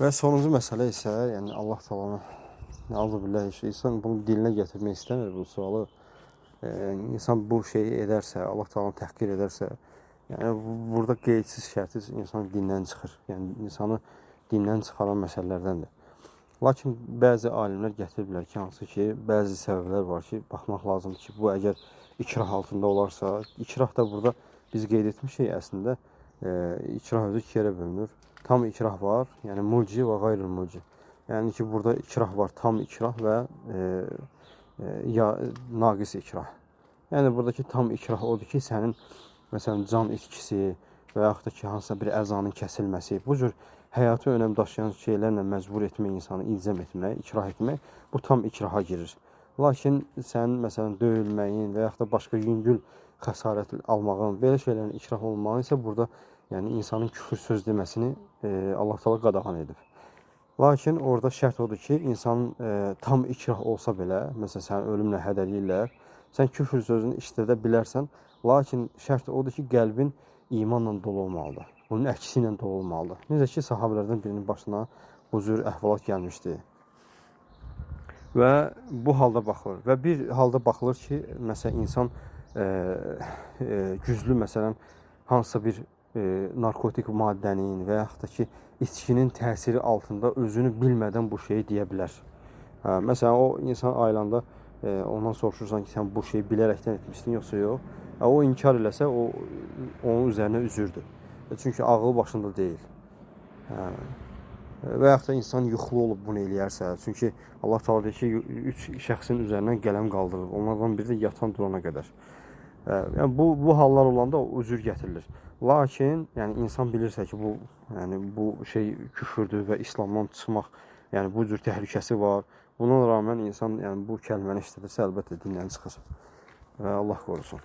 Və sonuncu məsələ isə, yəni Allah Taala'nın Əuzubillah, insan bunu dilinə gətirmək istəmir bu sualı. İnsan bu şeyi edərsə, Allah Taala'nı təhqir edərsə, yəni burada qeydsiz, şərtsiz insan dindən çıxır. Yəni insanı dindən çıxaran məsələlərdəndir. Lakin bəzi alimlər gətiriblər ki, hansı ki, bəzi səbəblər var ki, baxmaq lazımdır ki, bu əgər ikrah altında olarsa, ikrah da burada biz qeyd etmişik əslində, ikrah özü iki yerə bölünür. Tam ikrah var, yəni mulci və qayrı-mulci. Yəni ki, burada ikrah var, tam ikrah və ya naqis ikrah. Yəni buradakı tam ikrah odur ki, sənin məsələn can itkisi və yaxud da ki, hansısa bir əzanın kəsilməsi, bu cür həyati önəm daşıyan şeylərlə məcbur etmək, insanı ilzam etmək, ikrah etmək, bu tam ikraha girir. Lakin sən məsələn döyülməyin və yaxud da başqa yüngül xəsarət almağın, belə şeylərin ikrah olmağın isə burada yəni insanın küfür söz deməsini Allah Taala qadağan edib. Lakin orada şərt odur ki, insanın tam ikrah olsa belə, məsələn səni ölümlə hədələyirlər, sən küfür sözünü işlədə bilərsən, lakin şərt odur ki, qəlbin imanla dolu olmalıdır. Bunun əksi ilə dolu olmalıdır. Necə ki, sahabələrdən birinin başına bu cür əhvalat gəlmişdi. Və bu halda baxılır. Və bir halda baxılır ki, məsələn insan güclü məsələn hansısa bir narkotik maddənin və yaxud da ki, içkinin təsiri altında özünü bilmədən bu şeyi deyə bilər. Məsələn, o insan ailanda ondan soruşursan ki, sən bu şeyi bilərəkdən etmişdin yoxsa yox. O inkar eləsə, o onun üzərinə üzürdür. Çünki ağlı başında deyil. Və yaxud da insan yuxulu olub bunu eləyərsə, çünki Allah Taala deyir ki, 3 şəxsin üzərindən qələm qaldırılır. Onlardan biri də yatan durana qədər. Yəni bu hallar olanda üzür gətirilir. Lakin, yəni insan bilirsə ki, bu yəni bu şey küfürdür və İslamdan çıxmaq, yəni bu cür təhlükəsi var. Buna rağmen insan yəni bu kəlməni işlədirsə, əlbəttə dindən çıxır. Və Allah qorusun.